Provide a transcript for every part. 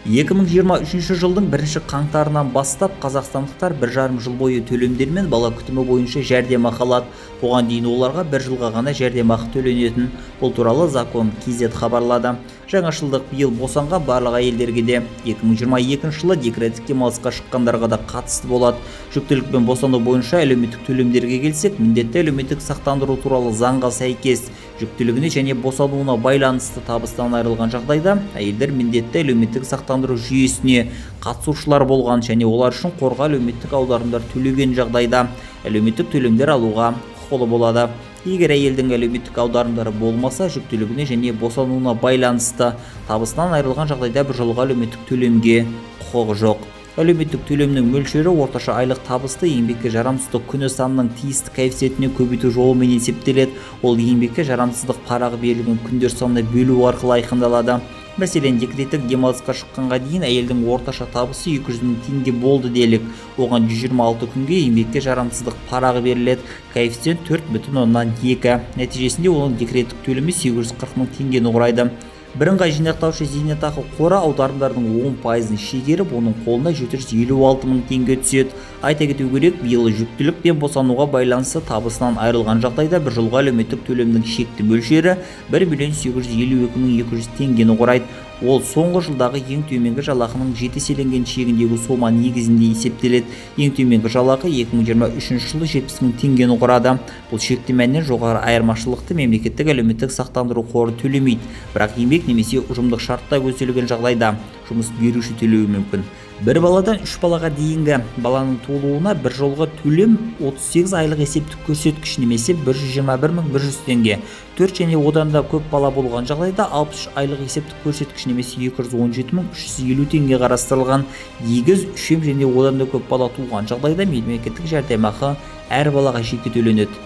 2023 жылдың бірінші қаңтарынан бастап қазақстандықтар 1,5 жыл бойы төлемдермен бала күтімі бойынша жәрдемақы алады. Бұған дейін оларға бір жылға ғана жәрдемақы төленетін. Бұл туралы Закон KZ хабарлады. Жаңашылдық биыл босанған барлық әйелдерге де, 2022 жылы декреттік демалысқа шыққандарға да қатысты болады. Жүктілік пен босану бойынша әлеуметтік төлемдерге келсек, міндетті әлеуметтік сақтандыру туралы заңға сәйкес жүктілігіне және босануына байланысты табыстан айырылған жағдайда әйелдер міндетті әлеуметтік сақтандыру жүйесіне қатысушылар болған және олар үшін қорға әлеуметтік аударымдар төлеген жағдайда әлеуметтік төлемдер алуға құқылы болады. Егер әйелдің әлеуметтік аударымдары болмаса, жүктілігіне және босануына байланысты табысынан айырылған жағдайда бір жолғы әлеуметтік төлемге құқығы жоқ. Әлеуметтік төлемнің мөлшері орташа айлық табысты еңбекке жарамсыздық күні санының тиісті коэффициентіне көбейту жолымен есептеледі. Ол еңбекке жарамсыздық парағы берілген күндер санына бөлу арқылы айқындалады. Мәселен, декреттік демалысқа шыққанға дейін әйелдің орташа табысы 200 мың теңге болды делік. Оған 126 күнге еңбекке жарамсыздық парағы беріледі. Коэффициент 4,2. Нәтижесінде оның декреттік төлемі 840 мың теңгені құрайды. Бірыңғай жинақтаушы зейнетақы қоры аударымдардың 10%-ын шегеріп, оның қолына 756 мың теңге түседі. Айта кету керек, биыл жүктілік пен босануға байланысты табысынан айырылған жағдайда бір жылғы әлеуметтік төлемнің шекті мөлшері 1 852 200 теңгені құрайды. Ол соңғы жылдағы ең төменгі жалақының 7 еселенген шегіндегі сома негізінде есептеледі. Ең төменгі жалақы 2023 жылы 70 мың теңгені құрады. Бұл шекті мәннен жоғары айырмашылықты мемлекеттік әлеуметтік сақтандыру қоры төлемейді. Бірақ еңбек немесе ұжымдық шартта көзделген жағдайда жұмыс беруші төлеуі мүмкін. Бір баладан 3 балаға дейінгі баланың туылуына бір жолғы төлем 38 айлық есептік көрсеткіш немесе 121 100 теңге. 4 және одан да көп бала болған жағдайда 63 айлық есептік көрсеткіш немесе 217 350 теңге қарастырылған. Егіз, үшем және одан да көп бала туған жағдайда мемлекеттік жәрдемақы әр балаға жеке төленеді.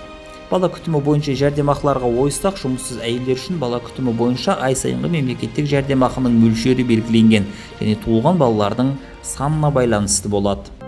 Бала күтімі бойынша жәрдемақыларға ойыссақ, жұмыссыз әйелдер үшін бала күтімі бойынша ай сайынғы мемлекеттік жәрдемақының мөлшері белгіленген және туылған балалардың санына байланысты болады.